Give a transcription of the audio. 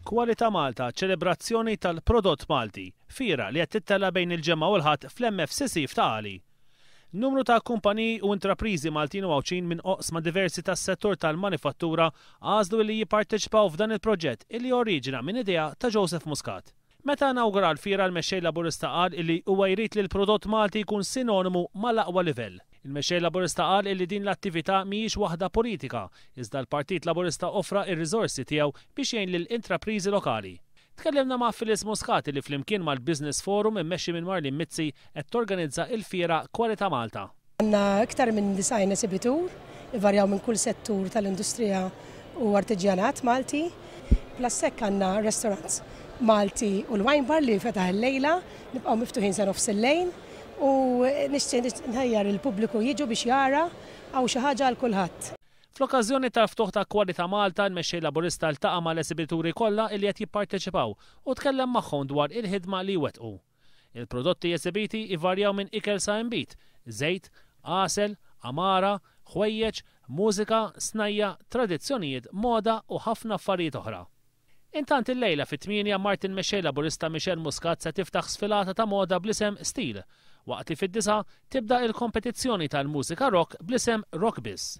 Kwalità Malta, ċelebrazzjoni tal-prodott Malti, fiera li qed tittella' bejn il-Ġimgħa u l-Ħadd fl-MFCC f'Ta' Qali. Numru ta' kumpaniji u intrapriżi Maltin u Għawdxin minn oqsma diversi tas-settur tal-manifattura għażlu illi jipparteċipaw f'dan il-proġett illi oriġina minn idea ta' Joseph Muscat. Meta inawgura l-fiera l-Mexxej Laburista qal illi huwa jrid li l-prodott Malti jkun sinonimu mal-aqwa livell. Il-Mexxej Laburista qal illi din l-attività mhijiex waħda politika, iżda l-Partit Laburista offra r-riżorsi tiegħu biex jgħin lil intrapriżi lokali. Tkellimna ma' Phyllis Muscat illi flimkien mal-Business Forum immexxi minn Marlene Mizzi qed torganizza il-fiera Kwalità Malta. Għandna iktar minn 90 esibitur, ivarjaw minn kull settur tal-industrija u artiġjanat Malti. Plus hekk għandna restaurants Malti u l-wine bar li fetaħ illejla, nibqgħu miftuħin sa nofs il-lejl u nixtieq nħajjar il-pubbliku jiġu biex jara hawn xi ħaġa għal kulħadd. Fl-okkażjoni tal-ftuħ ta' Kwalità Malta, il-Mexxej Laburista ltaqa' mal-esibituri kollha li qed jipparteċipaw u tkellem magħhom dwar il-ħidma li jwettqu. Il-prodotti esibiti jvarjaw minn ikel sa inbid, żejt, għasel, għamara, ħwejjeġ, mużika, snajja', tradizzjonijiet, moda u ħafna affarijiet oħra. Intant illejla fit-tmienja mart il-Mexxej Laburista Michelle Muscat se tiftaħ sfilata ta' moda bl-isem Stil, waqt li fid-disgħa tibda il-kompetizzjoni tal-mużika rock bl-isem Rock Biss.